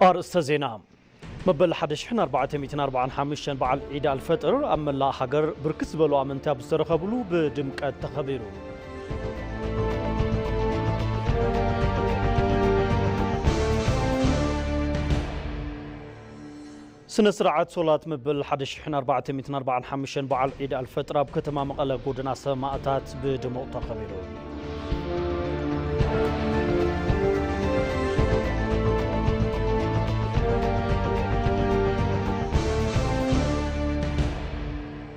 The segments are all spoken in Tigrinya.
ኣርእስተ ዜና። መበል ሓደ ሽሕን ኣርባዕተ ሚእትን ኣርባዓን ሓሙሽተን በዓል ዒድ ኣልፈጥር ኣብ መላእ ሃገር ብርክት ዝበሉ ኣመንቲ ኣብ ዝተረኸብሉ ብድምቀት ተኸቢሩ። ስነ ስርዓት ሶላት መበል ሓደ ሽሕን ኣርባዕተ ሚእትን ኣርባዓን ሓሙሽተን በዓል ዒድ ኣልፈጥር ኣብ ከተማ መቐለ ጎደና ሰማእታት ብድሙቕ ተኸቢሩ።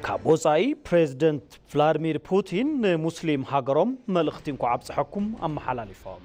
ካብ ወጻኢ ፕሬዝደንት ቭላድሚር ፑቲን ንሙስሊም ሃገሮም መልእኽቲ እንኳዕ ኣብጽሐኩም ኣመሓላሊፎም።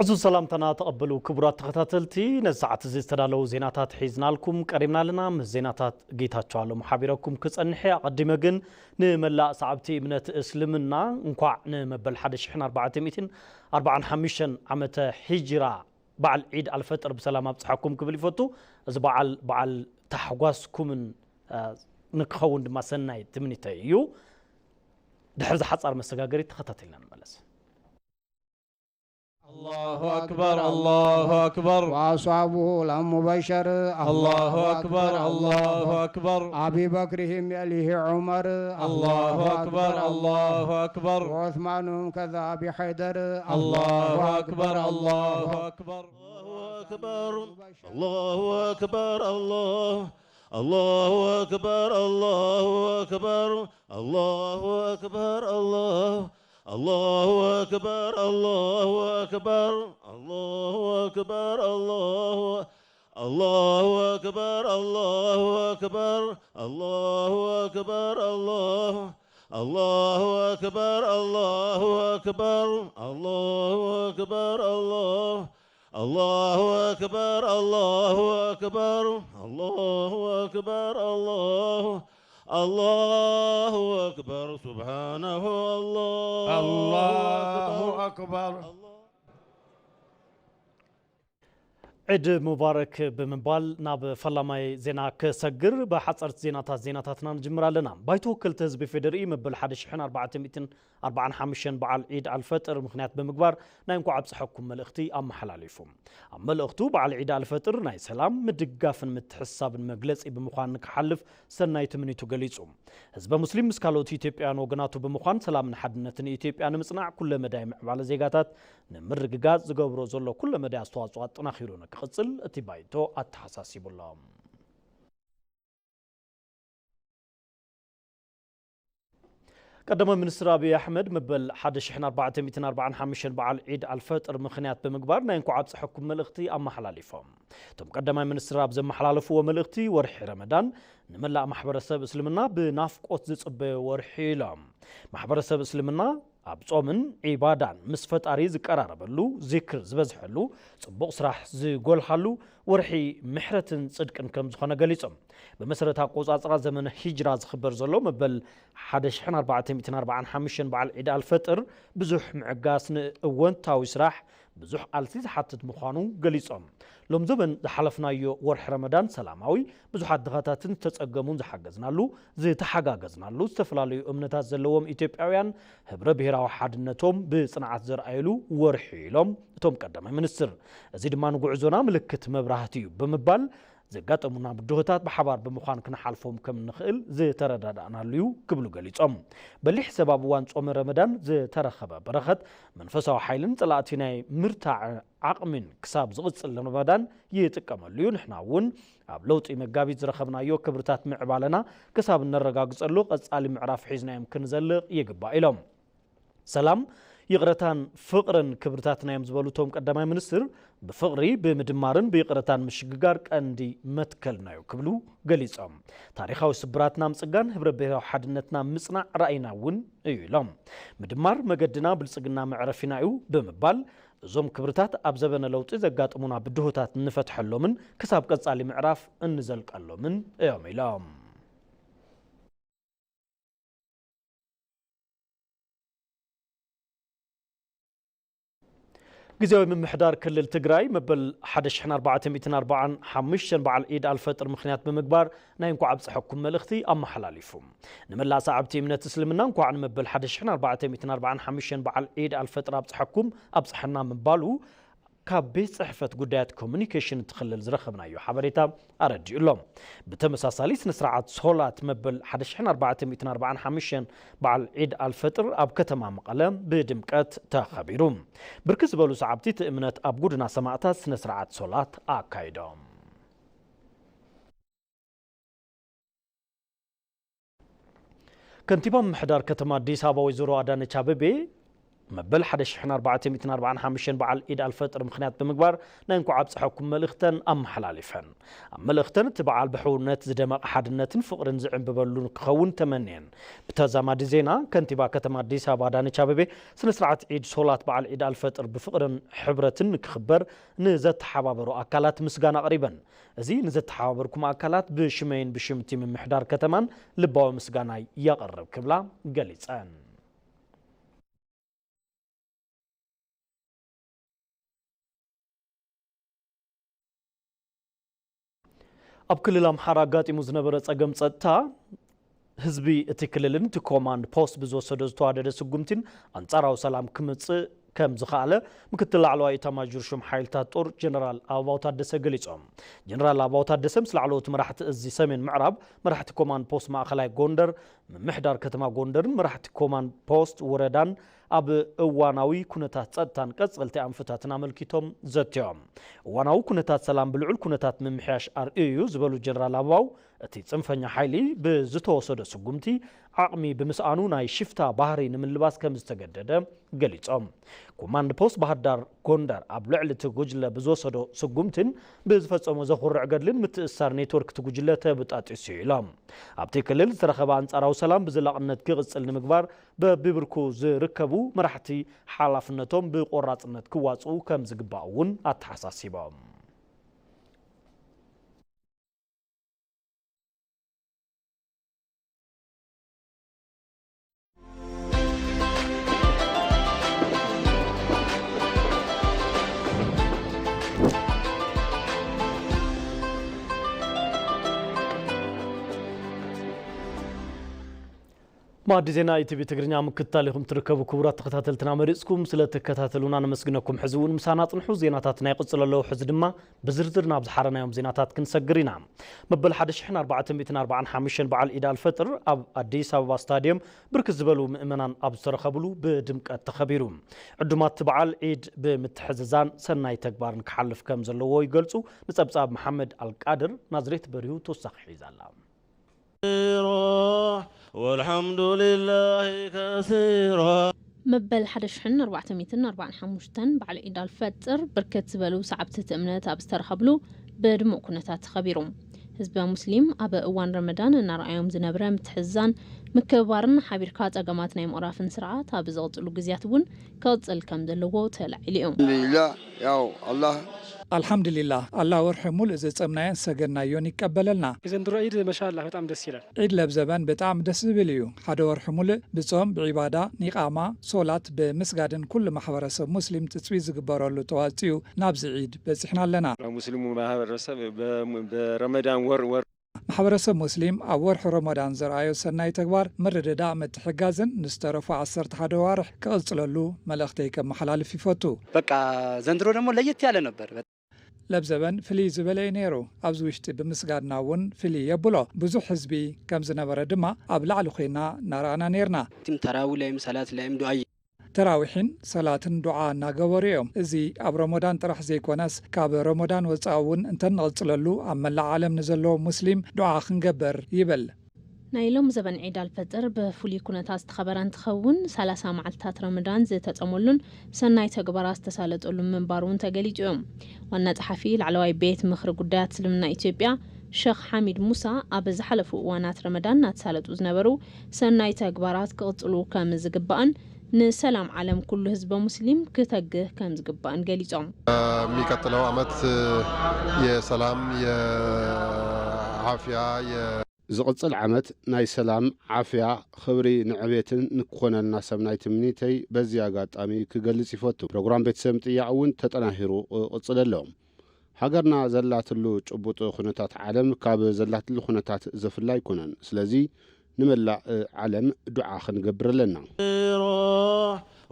ዕዙዝ ሰላምታና ተቐበሉ ክቡራት ተኸታተልቲ፣ ነዚ ሰዓት እዚ ዝተዳለዉ ዜናታት ሒዝናልኩም ቀሪብና ኣለና። ምስ ዜናታት ጌታቸው ኣለሙ ሓቢረኩም ክጸንሕ እየ። ኣቐዲመ ግን ንመላእ ሰዓብቲ እምነት እስልምና እንኳዕ ንመበል ሓደ ሽሕን ኣርባዕተ ሚእትን ኣርባዓን ሓሙሽተን ዓመተ ሂጅራ በዓል ዒድ ኣልፈጥር ብሰላም ኣብጽሓኩም ክብል ይፈቱ። እዚ በዓል በዓል ታሕጓስኩምን፣ እ፣ ንክኸውን ድማ ሰናይ ትምኒተይ እዩ። ድሕሪ እዚ ሓጻር መሰጋገሪት ተኸታተልና ንመለስ። الله أكبر، الله أكبر. وأصحابه لم مبشر. الله أكبر، الله أكبر. أبي بكرهم يليه عمر. الله أكبر، الله أكبر. وعثمان كذا أبي حيدر. الله أكبر، الله أكبر. الله أكبر، الله أكبر، الله. الله أكبر، الله أكبر، الله أكبر، الله. الله أكبر، الله أكبر، الله أكبر، الله. الله أكبر، الله أكبر، الله أكبر، الله. الله أكبر، الله أكبر، الله أكبر، الله. الله أكبر، الله أكبر، الله أكبر، الله. الله أكبر، سبحانه، الله الله أكبر. أكبر. ዒድ ሙባረክ ብምባል ናብ ፈላማይ ዜና ክሰግር፣ ብሓጸርቲ ዜናታት ዜናታትና ንጅምር ኣለና። ባይቶ ወከልቲ ህዝቢ ፌዴሪኢ መበል ሓደ ሽሕን ኣርባዕተ ሚእትን ኣርባዓን ሓሙሽተን በዓል ዒድ ኣልፈጥር ምኽንያት ብምግባር ናይ እንኳዕ ኣብጽሐኩም መልእኽቲ ኣመሓላሊፉ። ኣብ መልእኽቱ በዓል ዒድ ኣልፈጥር ናይ ሰላም፣ ምድጋፍን ምትሕስሳብን መግለጺ ብምዃን ንክሓልፍ ሰናይ ትምኒቱ ገሊጹ። ህዝበ ሙስሊም ምስ ካልኦት ኢትዮጵያውያን ወገናቱ ብምዃን ሰላምን ሓድነትን ኢትዮጵያ ንምጽናዕ ኩለ መዳይ ምዕባለ ዜጋታት ንምርግጋጽ ዝገብሮ ዘሎ ኩለ መዳይ ኣስተዋጽኦ ኣጠናኺሩ ንክቕጽል እቲ ባይቶ ኣተሓሳሲቡ ኣሎ። ቀዳማይ ሚኒስትር ኣብይ ኣሕመድ መበል ሓደ ሽሕን ኣርባዕተ ሚእትን ኣርባዓን ሓሙሽተን በዓል ዒድ ኣልፈጥር ምኽንያት ብምግባር ናይ እንኳዕ ኣብፀሐኩም መልእኽቲ ኣመሓላሊፎም። እቶም ቀዳማይ ሚኒስትር ኣብ ዘመሓላለፍዎ መልእኽቲ፣ ወርሒ ረመዳን ንመላእ ማሕበረሰብ እስልምና ብናፍቆት ዝፅበዮ ወርሒ ኢሎም። ማሕበረሰብ እስልምና ኣብ ጾምን ዒባዳን ምስ ፈጣሪ ዝቀራረበሉ፣ ዚክር ዝበዝሐሉ፣ ጽቡቕ ስራሕ ዝጎልሃሉ፣ ወርሒ ምሕረትን ጽድቅን ከም ዝኾነ ገሊጾም። ብመሰረት ኣቆጻጽራ ዘመነ ሂጅራ ዝኽበር ዘሎ መበል ሓደ ሽሕን ኣርባዕተ ሚእትን ኣርባዓን ሓሙሽተን በዓል ዒድ ኣልፈጥር ብዙሕ ምዕጋስ ንእወንታዊ ስራሕ ብዙሕ ቃልሲ ዝሓትት ምዃኑ ገሊጾም። ሎም ዘበን ዝሓለፍናዮ ወርሒ ረመዳን ሰላማዊ፣ ብዙሓት ድኻታትን ዝተጸገሙን ዝሓገዝናሉ፣ ዝተሓጋገዝናሉ፣ ዝተፈላለዩ እምነታት ዘለዎም ኢትዮጵያውያን ህብረ ብሔራዊ ሓድነቶም ብጽንዓት ዘርኣየሉ ወርሒ ኢሎም እቶም ቀዳማይ ሚኒስትር። እዚ ድማ ንጉዕዞና ምልክት መብራህቲ እዩ ብምባል፣ ዘጋጠሙና ብድሆታት ብሓባር ብምዃን ክንሓልፎም ከም እንኽእል ዝተረዳዳእናሉ እዩ ክብሉ ገሊጾም። በሊሕ ሰብ ኣብ እዋን ጾመ ረመዳን ዝተረኸበ በረኸት መንፈሳዊ ሓይልን ጸላእቲ ናይ ምርታዕ ዓቕሚን ክሳብ ዝቕጽል ረመዳን ይጥቀመሉ እዩ። ንሕና እውን ኣብ ለውጢ መጋቢት ዝረኸብናዮ ክብርታት ምዕባለና ክሳብ እነረጋግጸሉ ቀጻሊ ምዕራፍ ሒዝናዮም ክንዘልቕ ይግባእ ኢሎም። ሰላም ይቕረታን ፍቕርን ክብርታትና እዮም ዝበሉ እቶም ቀዳማይ ሚኒስትር፣ ብፍቕሪ፣ ብምድማርን ብይቕረታን ምሽግጋር ቀንዲ መትከልና እዩ ክብሉ ገሊጾም። ታሪኻዊ ስብራትና ምጽጋን፣ ህብረ ብሔራዊ ሓድነትና ምጽናዕ ራእይና እውን እዩ ኢሎም። ምድማር መገድና ብልጽግና መዕረፊና እዩ ብምባል፣ እዞም ክብርታት ኣብ ዘበነ ለውጢ ዘጋጥሙና ብድሆታት እንፈትሐሎምን ክሳብ ቀጻሊ ምዕራፍ እንዘልቀሎምን እዮም ኢሎም። ግዜያዊ ምምሕዳር ክልል ትግራይ መበል ሓደ ሽሕን ኣርባዕተ ሚእትን ኣርባዓን ሓሙሽተን በዓል ዒድ ኣልፈጥር ምኽንያት ብምግባር ናይ እንኳዕ ኣብፀሐኩም መልእኽቲ ኣመሓላሊፉ። ንመላእ ሰዓብቲ እምነት እስልምና እንኳዕ ንመበል ሓደ ሽሕን ኣርባዕተ ሚእትን ኣርባዓን ሓሙሽተን በዓል ዒድ ኣልፈጥር ኣብፀሐኩም ኣብፀሐና ምባሉ ካብ ቤት ጽሕፈት ጉዳያት ኮሙኒኬሽን እቲ ክልል ዝረኸብናዮ ሓበሬታ ኣረዲኡ ኣሎ። ብተመሳሳሊ ስነ ስርዓት ሶላት መበል ሓደ ሽሕን ኣርባዕተ ሚእትን ኣርባዓን ሓሙሽተን በዓል ዒድ ኣልፈጥር ኣብ ከተማ መቐለ ብድምቀት ተኸቢሩ። ብርክት ዝበሉ ሰዓብቲ እቲ እምነት ኣብ ጉድና ሰማእታት ስነ ስርዓት ሶላት ኣካይዶም። ከንቲባ ምምሕዳር ከተማ ኣዲስ ኣበባ ወይዘሮ ኣዳነች ኣቤቤ መበል ሓደ ሽሕን ኣርባዕተ ሚእትን ኣርባዓን ሓሙሽተን በዓል ዒድ ኣልፈጥር ምኽንያት ብምግባር ናይ እንኳዕ ኣብፀሐኩም መልእኽተን ኣመሓላሊፈን። ኣብ መልእኽተን እቲ በዓል ብሕውነት ዝደመቐ ሓድነትን ፍቕርን ዝዕንብበሉ ክኸውን ተመንየን። ብተዛማዲ ዜና ከንቲባ ከተማ ኣዲስ ኣበባ ኣዳነች ኣቤቤ ስነ ስርዓት ዒድ ሶላት በዓል ዒድ ኣልፈጥር ብፍቕርን ሕብረትን ንክኽበር ንዘተሓባበሩ ኣካላት ምስጋና ኣቕሪበን። እዚ ንዘተሓባበርኩም ኣካላት ብሽመይን ብሽም እቲ ምምሕዳር ከተማን ልባዊ ምስጋናይ የቕርብ ክብላ ገሊጸን። ኣብ ክልል ኣምሓራ ኣጋጢሙ ዝነበረ ጸገም ጸጥታ ህዝቢ እቲ ክልልን እቲ ኮማንድ ፖስት ብዝወሰዶ ዝተዋደደ ስጉምቲን ኣንጻራዊ ሰላም ክምጽእ ከም ዝኸኣለ ምክትል ላዕለዋይ ኢታማዦር ሹም ሓይልታት ጦር ጀነራል ኣበባው ታደሰ ገሊጾም። ጀነራል ኣበባው ታደሰ ምስ ላዕለዎት መራሕቲ እዚ ሰሜን ምዕራብ፣ መራሕቲ ኮማንድ ፖስት ማእኸላይ ጎንደር፣ ምምሕዳር ከተማ ጎንደርን መራሕቲ ኮማንድ ፖስት ወረዳን ኣብ እዋናዊ ኩነታት ጸጥታን ቀጸልቲ ኣንፈታትን ኣመልኪቶም ዘትዮም። እዋናዊ ኩነታት ሰላም ብልዑል ኩነታት ምምሕያሽ ኣርእዩ እዩ ዝበሉ ጀነራል ኣበባው፣ እቲ ጽንፈኛ ሓይሊ ብዝተወሰዶ ስጉምቲ ዓቕሚ ብምስኣኑ ናይ ሽፍታ ባህሪ ንምልባስ ከም ዝተገደደ ገሊጾም። ኮማንድ ፖስት ባህር ዳር ጎንደር ኣብ ልዕሊ እቲ ጉጅለ ብዝወሰዶ ስጉምትን ብዝፈጸሞ ዘኹርዕ ገድልን ምትእስሳር ኔትወርክ እቲ ጉጅለ ተበጣጢሱ እዩ ኢሎም። ኣብቲ ክልል ዝተረኸበ ኣንጻራዊ ሰላም ብዘላቕነት ክቕጽል ንምግባር በቢብርኩ ዝርከቡ መራሕቲ ሓላፍነቶም ብቆራጽነት ክዋጽኡ ከም ዝግባእ እውን ኣተሓሳሲቦም። መኣዲ ዜና ኢቲቪ ትግርኛ ምክትታል ኢኹም ትርከቡ። ክቡራት ተኸታተልትና፣ መሪጽኩም ስለ ትከታተሉና ነመስግነኩም። ሕዚ እውን ምሳና ጽንሑ። ዜናታትና ይቕጽሉ ኣለዉ። ሕዚ ድማ ብዝርዝር ናብ ዝሓረናዮም ዜናታት ክንሰግር ኢና። መበል ሓደ ሽሕን ኣርባዕተ ሚእትን ኣርባዓን ሓሙሽተን በዓል ዒድ ኣልፈጥር ኣብ ኣዲስ ኣበባ ስታድየም ብርክት ዝበሉ ምእመናን ኣብ ዝተረኸብሉ ብድምቀት ተኸቢሩ። ዕዱማት በዓል ዒድ ብምትሕዝዛን ሰናይ ተግባርን ክሓልፍ ከም ዘለዎ ይገልጹ። ንጸብጻብ መሓመድ ኣልቃድር ናዝሬት በሪሁ ተወሳኺ ሒዛ ኣላ። والحمد لله كثيرا. መበል ሓደ ሽሕን ኣርባዕተ ሚእትን ኣርባዓን ሓሙሽተን በዓል ዒድ ኣልፈጥር ብርክት ዝበሉ ሰዓብቲ እቲ እምነት ኣብ ዝተረኸብሉ ብድሙቕ ኩነታት ተኸቢሩ። ህዝበ ሙስሊም ኣብ እዋን ረመዳን እናረኣዮም ዝነብረ ምትሕዝዛን ምክብባርን ሓቢርካ ጸገማት ናይ ምቕራፍን ስርዓት ኣብ ዝቕጽሉ ግዝያት እውን ክቕጽል ከም ዘለዎ ተላዒሉ እዩ። ኣልሓምዱሊላህ፣ ያው ኣላህ ኣልሓምዱሊላህ፣ ኣላህ ወርሒ ሙሉእ ዝጸምናዮን ዝሰገድናዮን ይቀበለልና። የዘንድሮ ዒድ መሻላ በጣም ደስ ይላል። ዒድ ለብዘበን ብጣዕሚ ደስ ዝብል እዩ። ሓደ ወርሒ ሙሉእ ብጾም፣ ብዒባዳ፣ ንኢቓማ፣ ሶላት፣ ብምስጋድን ኩሉ ማሕበረሰብ ሙስሊም ትጽቢት ዝግበረሉ ተዋጽኡ ናብዚ ዒድ በጺሕና ኣለና። ሙስሊሙ ማህበረሰብ በ-፣ በረመዳን ወር፣ ወር ማሕበረሰብ ሙስሊም ኣብ ወርሒ ረመዳን ዘርኣዮ ሰናይ ተግባር ምርድዳእ፣ ምትሕጋዝን ንዝተረፉ ዓሰርተ ሓደ ኣዋርሕ ክቕጽለሉ መልእኽተይ ከመሓላልፍ ይፈቱ። በቃ ዘንድሮ ደግሞ ለየት ያለ ነበር። ለብዘበን ፍልይ ዝበለ እዩ ነይሩ። ኣብዚ ውሽጢ ብምስጋድና እውን ፍልይ የብሎ። ብዙሕ ህዝቢ ከም ዝነበረ ድማ ኣብ ላዕሊ ኮይና እናረኣና ነይርና። ቲም ተራዊ ላይም ሰላት ላይም ዱዓይ ተራዊሕን ሰላትን ዱዓ እናገበሩ እዮም። እዚ ኣብ ረመዳን ጥራሕ ዘይኮነስ፣ ካብ ረመዳን ወጻኢ እውን እንተንቕጽለሉ፣ ኣብ መላእ ዓለም ንዘለዉ ሙስሊም ዱዓ ክንገብር ይብል። ናይ ሎም ዘበን ዒድ ኣልፈጥር ብፍሉይ ኩነታት ዝተኸበረ እንትኸውን፣ ሰላሳ መዓልትታት ረመዳን ዝተጸመሉን ሰናይ ተግባራት ዝተሳለጠሉ ምንባሩ እውን ተገሊጹ እዩ። ዋና ጸሓፊ ላዕለዋይ ቤት ምኽሪ ጉዳያት እስልምና ኢትዮጵያ ሸኽ ሓሚድ ሙሳ፣ ኣብ ዝሓለፉ እዋናት ረመዳን እናተሳለጡ ዝነበሩ ሰናይ ተግባራት ክቕጽሉ ከም ዝግባእን ንሰላም ዓለም ኩሉ ህዝበ ሙስሊም ክተግህ ከም ዝግባእን ገሊጾም። የሚቀጥለው ዓመት የሰላም፣ የዓፊያ፣ የ- ዝቕጽል ዓመት ናይ ሰላም፣ ዓፍያ፣ ኽብሪ ንዕቤትን ንክኾነልና ሰብናይ ትምኒተይ በዚ ኣጋጣሚ ክገልጽ ይፈቱ። ፕሮግራም ቤተሰብ ምጥያቕ እውን ተጠናሂሩ ክቕጽል ኣሎ። ሃገርና ዘላትሉ ጭቡጥ ኩነታት ዓለም ካብ ዘላትሉ ኩነታት ዘፍላ ኣይኮነን። ስለዚ ንመላእ ዓለም ዱዓ ክንገብር ኣለና።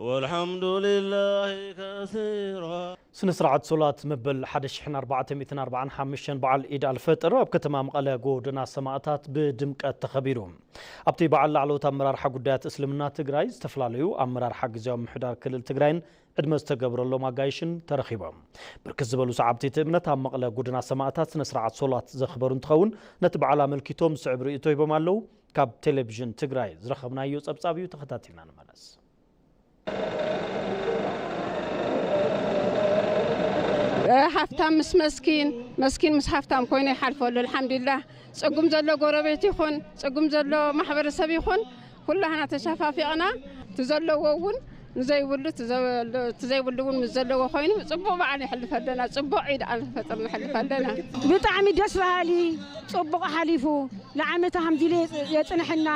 والحمد لله كثيرا. ስነ ስርዓት ሶላት መበል ሓደ ሽሕን ኣርባዕተ ሚእትን ኣርባዓን ሓሙሽተን በዓል ኢድ ኣልፈጥር ኣብ ከተማ መቐለ ጎደና ሰማእታት ብድምቀት ተኸቢሩ። ኣብቲ በዓል ላዕለዎት ኣመራርሓ ጉዳያት እስልምና ትግራይ፣ ዝተፈላለዩ ኣመራርሓ ግዝያዊ ምምሕዳር ክልል ትግራይን ዕድመ ዝተገብረሎም ኣጋይሽን ተረኺቦም። ብርክት ዝበሉ ሰዓብቲ እቲ እምነት ኣብ መቐለ ጎደና ሰማእታት ስነ ስርዓት ሶላት ዘኽበሩ እንትኸውን፣ ነቲ በዓል ኣመልኪቶም ዝስዕብ ርእይቶ ሂቦም ኣለዉ። ካብ ቴሌቪዥን ትግራይ ዝረኸብናዮ ጸብጻብ እዩ፣ ተኸታቲልና ንመለስ። ሃፍታም ምስ መስኪን፣ መስኪን ምስ ሃፍታም ኮይኑ ይሓልፈሉ። ኣልሓምዱሊላህ፣ ጽጉም ዘሎ ጎረቤት ይኹን፣ ጽጉም ዘሎ ማሕበረሰብ ይኹን፣ ኩላህና ተሸፋፊቕና፣ እቲ ዘለዎ እውን ንዘይብሉ፣ እቲ ዘ-፣ እቲ ዘይብሉ እውን ምስ ዘለዎ ኮይኑ ጽቡቕ በዓል ነሕልፍ ኣለና፣ ጽቡቕ ዒድ ኣልፈጥር ነሕልፍ ኣለና። ብጣዕሚ ደስ በሃሊ፣ ጽቡቕ ሓሊፉ። ንዓመታ ሃምዚ ኢሉ የጽንሕና።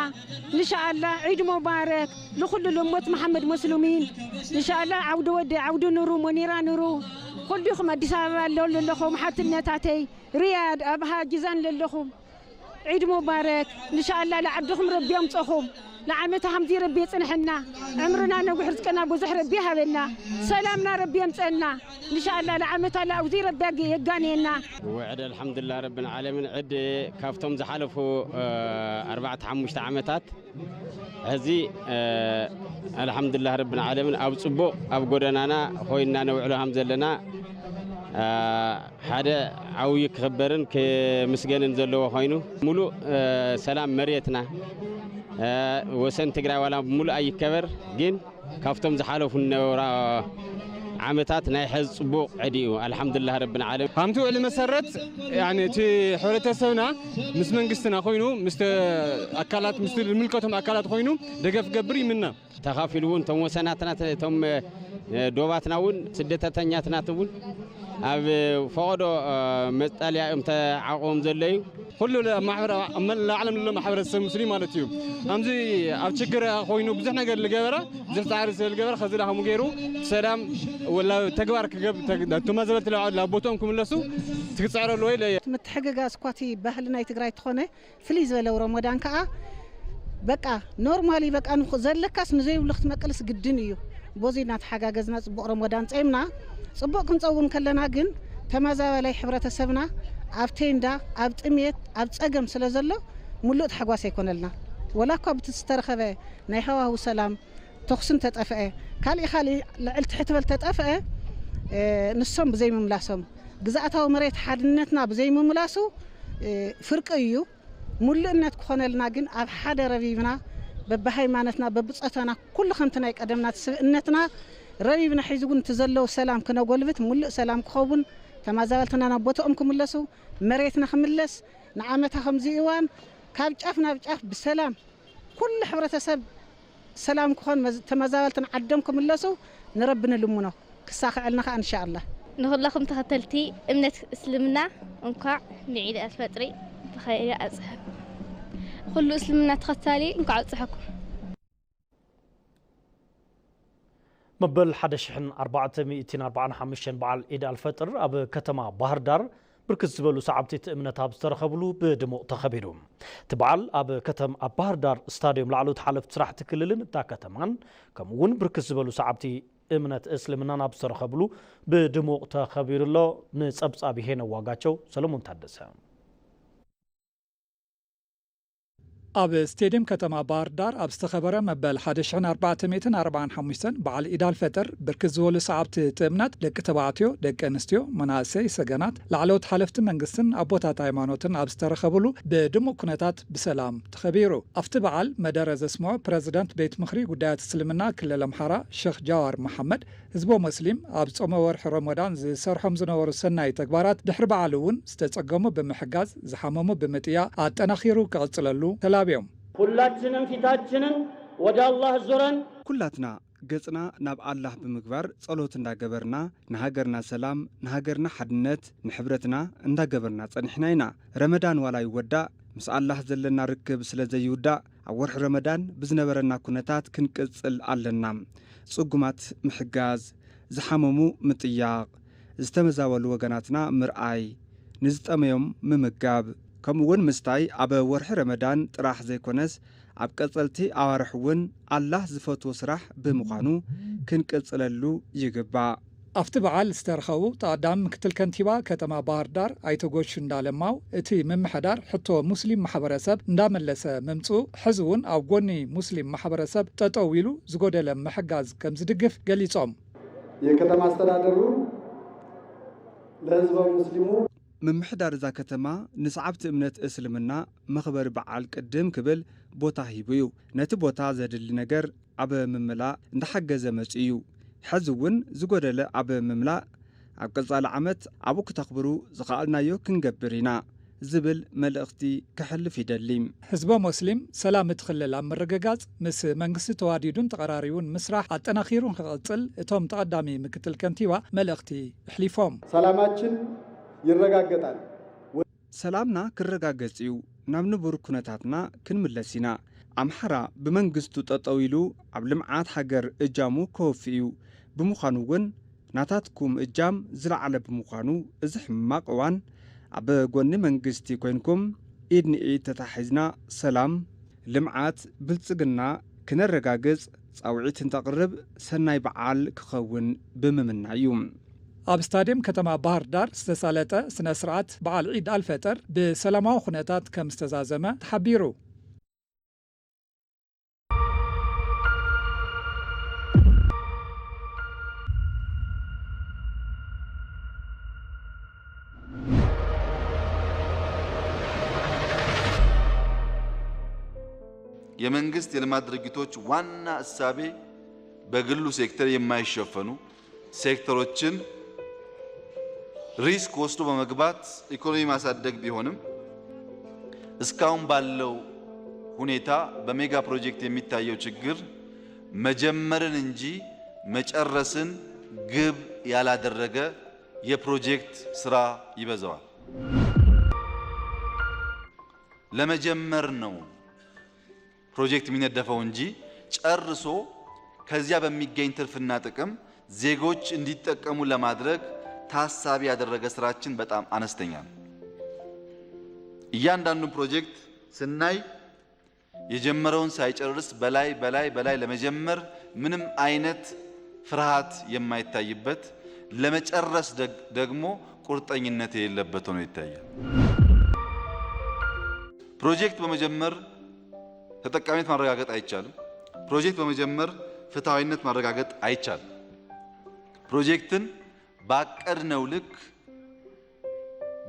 ንሻኣላ ዒድ ሙባረክ ንኹሉ ልሞት መሓመድ መስሉሚን። ንሻኣላ ዓውዲ ወደ ዓውዲ ኑሩ፣ ሞኒራ ኑሩ፣ ኩልዲኹም ኣዲስ ኣበባ ኣሎ ለለኹም ሓትነታተይ፣ ሪያድ፣ ኣብሃ፣ ጅዛን ለለኹም ዒድ ሙባረክ። ንሻኣላ ንዓድኹም ረቢ ኣምፀኹም። ንዓመታ ሃምዚ ረቢ የጽንሕና። ዕምርና ነዊሕ ርዝቅና ብዙሕ ረቢ ሃበና። ሰላምና ረቢ የምፀልና። ንሻኣላ ንዓመታ ላውዚ ረቢ የጋንየና። ውዕድ ኣልሓምዱሊላህ ረብል ዓለሚን። ዕድ ካብቶም ዝሓለፉ ኣርባዕተ ሓሙሽተ ዓመታት ሕዚ ኣልሓምዱሊላህ ረብል ዓለሚን ኣብ ጽቡቕ ኣብ ጎደናና ኮይንና ነውዕሎ ከም ዘለና ሓደ ዓብዪ ክኽበርን ክምስገንን ዘለዎ ኮይኑ፣ ሙሉእ ሰላም መሬትና፣ ወሰን ትግራይ ዋላ ሙሉእ ኣይከበር፣ ግን ካብቶም ዝሓለፉ ዝነበሩ ዓመታት ናይ ሕዚ ጽቡቕ ዕድ እዩ። ኣልሓምዱሊላህ ረብል ዓለሚን። ከምቲ ውዕሊ መሰረት፣ ያኒ እቲ ሕብረተሰብና ምስ መንግስትና ኮይኑ፣ ምስ ኣካላት፣ ምስ ዝምልከቶም ኣካላት ኮይኑ ደገፍ ክገብር ይምነ። ተኻፊሉ እውን እቶም ወሰናትና፣ እቶም ዶባትና እውን ስደተኛትናት እውን ኣብ ፈቐዶ መጠለያ እዮም ተዓቑቦም ዘለዩ። ኩሉ ለ-፣ ማሕበረ-፣ ኣብ መላእ ዓለም ዘሎ ማሕበረሰብ ሙስሊም ማለት እዩ። ከምዚ ኣብ ችግር ኮይኑ ብዙሕ ነገር ዝገበረ፣ ብዙሕ ፃዕሪ ስለ ዝገበረ፣ ከዚ ዳኸሙ ገይሩ ሰላም ወላ ተግባር ክገብ-፣ ተግ-፣ እቶም ኣዘበልቲ ላ-፣ ናብ ቦትኦም ክምለሱ ትግፅዕረሉ ወይ ለ-፣ ምትሕግጋዝ እኳ እቲ ባህሊ ናይ ትግራይ ተኾነ፣ ፍልይ ዝበለ ረመዳን ከዓ በቃ ኖርማሊ በቃ ንኹ-፣ ዘለካስ ንዘይብሉ ክትመቅልስ ግድን እዩ። በዚ እናተሓጋገዝና ጽቡቕ ረመዳን ጸይምና። ጽቡቕ ክንጸውም ከለና ግን ተመዛባላይ ሕብረተሰብና ኣብ ቴንዳ፣ ኣብ ጥሜት፣ ኣብ ጸገም ስለ ዘሎ ሙሉእ ታሕጓስ ኣይኮነልና። ወላ እኳ ብቲ ዝተረኸበ ናይ ሃዋህው ሰላም ተኹሲ እንተጠፍአ፣ ካሊእ ካሊእ ልዕል ትሕት በል ተጠፍአ፣ እ፣ ንሶም ብዘይምምላሶም ግዝኣታዊ መሬት ሓድነትና ብዘይምምላሱ፣ እ፣ ፍርቂ እዩ። ሙሉእነት ክኾነልና ግን ኣብ ሓደ ረቢብና በብሃይማኖትና በብጾታና ኩሉ ከምቲ ናይ ቀደምና ስብእነትና ረቢብና ሒዙ እውን እቲ ዘለዎ ሰላም ክነጎልብት ሙሉእ ሰላም ክኸውን ተመዛበልትና ናብ ቦትኦም ክምለሱ መሬትና ክምለስ ንዓመታ ከምዚ እዋን ካብ ጫፍ ናብ ጫፍ ብሰላም ኩሉ ሕብረተሰብ ሰላም ክኾን መዝ-፣ ተመዛበልትን ዓዶም ክምለሱ ንረቢ ንልምኖ ክሳኽዐልና ኸኣ እንሻኣላ። ንኹላኹም ተኸተልቲ እምነት እስልምና እንኳዕ ንዒድ ኣልፈጥሪ ብኸይሪ ኣብጽሐኩም። ኩሉ እስልምና ተኸታሊ እንኳዕ ኣብጽሐኩም። መበል ሓደ ሽሕን ኣርባዕተ ሚእትን ኣርባዓን ሓሙሽተን በዓል ዒድ ኣልፈጥር ኣብ ከተማ ባህር ዳር ብርክት ዝበሉ ሰዓብቲ እቲ እምነት ኣብ ዝተረኸብሉ ብድሙቕ ተኸቢሩ። እቲ በዓል ኣብ ከተም-፣ ኣብ ባህር ዳር ስታድዮም ላዕለዎት ሓለፍቲ ስራሕቲ ክልልን እታ ከተማን ከምኡ እውን ብርክት ዝበሉ ሰዓብቲ እምነት እስልምናን ኣብ ዝተረኸብሉ ብድሙቕ ተኸቢሩ ኣሎ። ንጸብጻብ ሄኖ ዋጋቸው ሰለሞን ታደሰ። ኣብ ስቴድየም ከተማ ባህር ዳር ኣብ ዝተኸበረ መበል ሓደ ሽሕን ኣርባዕተ ሚእትን ኣርባዓን ሓሙሽተን በዓል ኢድ ኣልፈጥር ብርክት ዝበሉ ሰዓብቲ እቲ እምነት፣ ደቂ ተባዕትዮ፣ ደቂ ኣንስትዮ፣ መናእሰይ፣ ሰገናት፣ ላዕለዎት ሓለፍቲ መንግስትን ኣቦታት ሃይማኖትን ኣብ ዝተረኸብሉ ብድሙቕ ኩነታት ብሰላም ተኸቢሩ። ኣብቲ በዓል መደረ ዘስምዑ ፕረዚደንት ቤት ምኽሪ ጉዳያት እስልምና ክልል ኣምሓራ ሸኽ ጃዋር መሓመድ፣ ህዝበ ሞስሊም ኣብ ጾመ ወርሒ ረመዳን ዝሰርሖም ዝነበሩ ሰናይ ተግባራት ድሕሪ በዓል እውን ዝተጸገሙ ብምሕጋዝ፣ ዝሓመሙ ብምጥያቕ ኣጠናኺሩ ክቕጽለሉ ተላብዮም። ኩላችንም ፊታችንን ወደ ኣላህ ዙረን ኩላትና ገጽና ናብ ኣላህ ብምግባር ጸሎት እንዳገበርና ንሃገርና ሰላም፣ ንሃገርና ሓድነት፣ ንሕብረትና እንዳገበርና ጸኒሕና ኢና። ረመዳን ዋላ ይወዳእ፣ ምስ ኣላህ ዘለና ርክብ ስለ ዘይውዳእ፣ ኣብ ወርሒ ረመዳን ብዝነበረና ኩነታት ክንቅጽል ኣለና። ጽጉማት ምሕጋዝ፣ ዝሓመሙ ምጥያቕ፣ ዝተመዛበሉ ወገናትና ምርኣይ፣ ንዝጠመዮም ምምጋብ፣ ከምኡውን ምስታይ ኣብ ወርሒ ረመዳን ጥራሕ ዘይኮነስ፣ ኣብ ቀጸልቲ ኣዋርሕ እውን ኣላህ ዝፈትዎ ስራሕ ብምዃኑ ክንቅጽለሉ ይግባእ። ኣብቲ በዓል ዝተረኸቡ ተቐዳሚ ምክትል ከንቲባ ከተማ ባህር ዳር ኣይተ ጎሹ እንዳለማው፣ እቲ ምምሕዳር ሕቶ ሙስሊም ማሕበረሰብ እንዳመለሰ ምምፅኡ፣ ሕዚ እውን ኣብ ጎኒ ሙስሊም ማሕበረሰብ ጠጠው ኢሉ ዝጎደለ ምሕጋዝ ከም ዝድግፍ ገሊፆም። የከተማ አስተዳደሩ ለህዝበ ሙስሊሙ ምምሕዳር እዛ ከተማ ንሰዓብቲ እምነት እስልምና መኽበሪ በዓል ቅድም ክብል ቦታ ሂቡ እዩ። ነቲ ቦታ ዘድሊ ነገር ኣብ ምምላእ እንዳሓገዘ መጺኡ እዩ። ሕዚ እውን ዝጎደለ ኣብ ምምላእ፣ ኣብ ቀጻሊ ዓመት ኣብኡ ክተኽብሩ ዝኸኣልናዮ ክንገብር ኢና ዝብል መልእኽቲ ከሕልፍ ይደሊ። ህዝበ ሞስሊም ሰላም እቲ ክልል ኣብ ምርግጋጽ፣ ምስ መንግስቲ ተዋዲዱን ተቐራሪቡን ምስራሕ ኣጠናኺሩ ንክቕጽል እቶም ተቐዳሚ ምክትል ከንቲባ መልእኽቲ ኣሕሊፎም። ሰላማችን ይረጋገጣል። ሰላምና ክረጋገጽ እዩ፣ ናብ ንቡር ኩነታትና ክንምለስ ኢና። ኣምሓራ ብመንግስቱ ጠጠው ኢሉ ኣብ ልምዓት ሃገር እጃሙ ከወፊ እዩ። ብምዃኑ እውን ናታትኩም እጃም ዝለዓለ ብምዃኑ፣ እዚ ሕማቕ እዋን ኣብ ጎኒ መንግስቲ ኮይንኩም ኢድ ንኢድ ተታሒዝና ሰላም፣ ልምዓት፣ ብልጽግና ክነረጋግጽ ጻውዒት እንተቕርብ ሰናይ በዓል ክኸውን ብምምናይ እዩ። ኣብ ስታድየም ከተማ ባህር ዳር ዝተሳለጠ ስነ ስርዓት በዓል ዒድ ኣልፈጥር ብሰላማዊ ኩነታት ከም ዝተዛዘመ ተሓቢሩ። የመንግስት የልማት ድርጅቶች ዋና እሳቤ በግሉ ሴክተር የማይሸፈኑ ሴክተሮችን ሪስክ ወስዶ በመግባት ኢኮኖሚ ማሳደግ ቢሆንም፣ እስካሁን ባለው ሁኔታ በሜጋ ፕሮጀክት የሚታየው ችግር መጀመርን እንጂ መጨረስን ግብ ያላደረገ የፕሮጀክት ስራ ይበዛዋል። ለመጀመር ነው ፕሮጀክት የሚነደፈው እንጂ ጨርሶ ከዚያ በሚገኝ ትርፍና ጥቅም ዜጎች እንዲጠቀሙ ለማድረግ ታሳቢ ያደረገ ስራችን በጣም አነስተኛ ነው። እያንዳንዱን ፕሮጀክት ስናይ የጀመረውን ሳይጨርስ በላይ በላይ በላይ ለመጀመር ምንም አይነት ፍርሃት የማይታይበት፣ ለመጨረስ ደግ-፣ ደግሞ ቁርጠኝነት የሌለበት ሆኖ ይታያል። ፕሮጀክት በመጀመር ተጠቃሚነት ማረጋገጥ አይቻልም። ፕሮጀክት በመጀመር ፍትሐዊነት ማረጋገጥ አይቻልም። ፕሮጀክትን ባቀድነው ልክ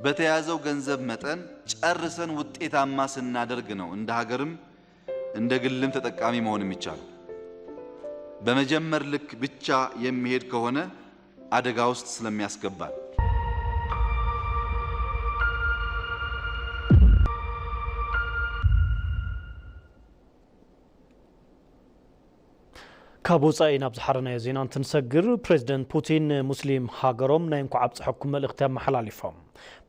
በተያዘው ገንዘብ መጠን ጨርሰን ውጤታማ ስናደርግ ነው እንደ ሀገርም እንደ ግልም ተጠቃሚ መሆን የሚቻለው። በመጀመር ልክ ብቻ የሚሄድ ከሆነ አደጋ ውስጥ ስለሚያስገባን። ካብ ወጻኢ ናብ ዝሓረናዮ ዜና እንትንሰግር፣ ፕሬዚደንት ፑቲን ንሙስሊም ሃገሮም ናይ እንኳዕ ኣብጽሐኩም መልእኽቲ ኣመሓላሊፎም።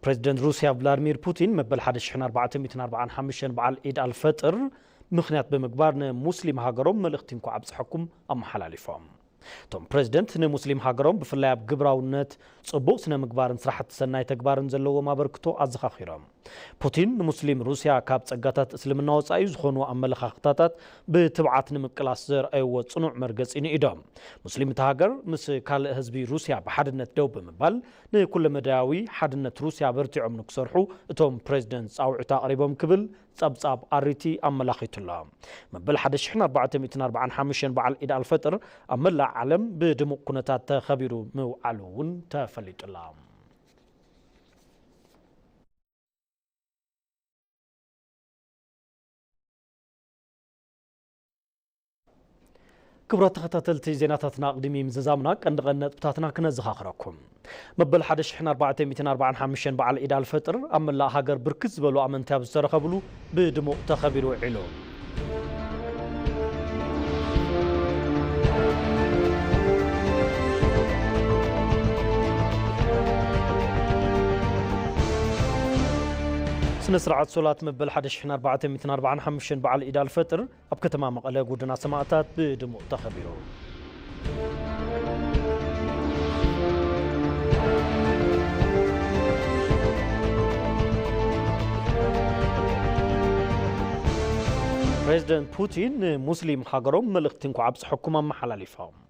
ፕሬዚደንት ሩስያ ቭላድሚር ፑቲን መበል ሓደ ሽሕን ኣርባዕተ ሚእትን ኣርባዓን ሓሙሽተን በዓል ዒድ ኣልፈጥር ምኽንያት ብምግባር ንሙስሊም ሃገሮም መልእኽቲ እንኳዕ ኣብጽሐኩም ኣመሓላሊፎም። እቶም ፕሬዚደንት ንሙስሊም ሃገሮም ብፍላይ ኣብ ግብራውነት፣ ጽቡቕ ስነ ምግባርን ስራሕቲ ሰናይ ተግባርን ዘለዎም ኣበርክቶ ኣዘኻኺሮም። ፑቲን ንሙስሊም ሩስያ ካብ ጸጋታት እስልምና ወጻኢ ዝኾኑ ኣመለኻኽታታት ብትብዓት ንምቅላስ ዘርኣይዎ ጽኑዕ መርገጺ ንኢዶም። ሙስሊም እታ ሃገር ምስ ካልእ ህዝቢ ሩስያ ብሓድነት ደው ብምባል ንኩለመዳያዊ ሓድነት ሩስያ በርቲዖም ንክሰርሑ እቶም ፕሬዚደንት ጻውዒት ኣቕሪቦም ክብል ጸብጻብ ኣሪቲ ኣመላኺቱላ። መበል ሓደ ሽሕን ኣርባዕተ ሚእትን ኣርባዓን ሓሙሽተን በዓል ኢድ ኣልፈጥር ኣብ መላእ ዓለም ብድሙቕ ኩነታት ተኸቢሩ ምውዓሉ እውን ተፈሊጡላ። ክቡራት ተኸታተልቲ ዜናታትና፣ ኣቕድሚ ምዝዛምና ቀንዲ ቀንዲ ነጥብታትና ክነዘኻኽረኩም። መበል ሓደ ሽሕን ኣርባዕተ ሚእትን ኣርባዓን ሓሙሽተን በዓል ኢድ ኣልፈጥር ኣብ መላእ ሃገር ብርክት ዝበሉ ኣመንቲ ኣብ ዝተረኸብሉ ብድሙቕ ተኸቢሩ ውዒሉ። ስነ ስርዓት ሶላት መበል ሓደ ሽሕን ኣርባዕተ ሚእትን ኣርባዓን ሓሙሽተን በዓል ኢድ ኣልፈጥር ኣብ ከተማ መቐለ ጎደና ሰማእታት ብድሙቕ ተኸቢሩ። ፕሬዚደንት ፑቲን ንሙስሊም ሃገሮም መልእኽቲ እንኳዕ ኣብፀሐኩም ኣመሓላሊፎም።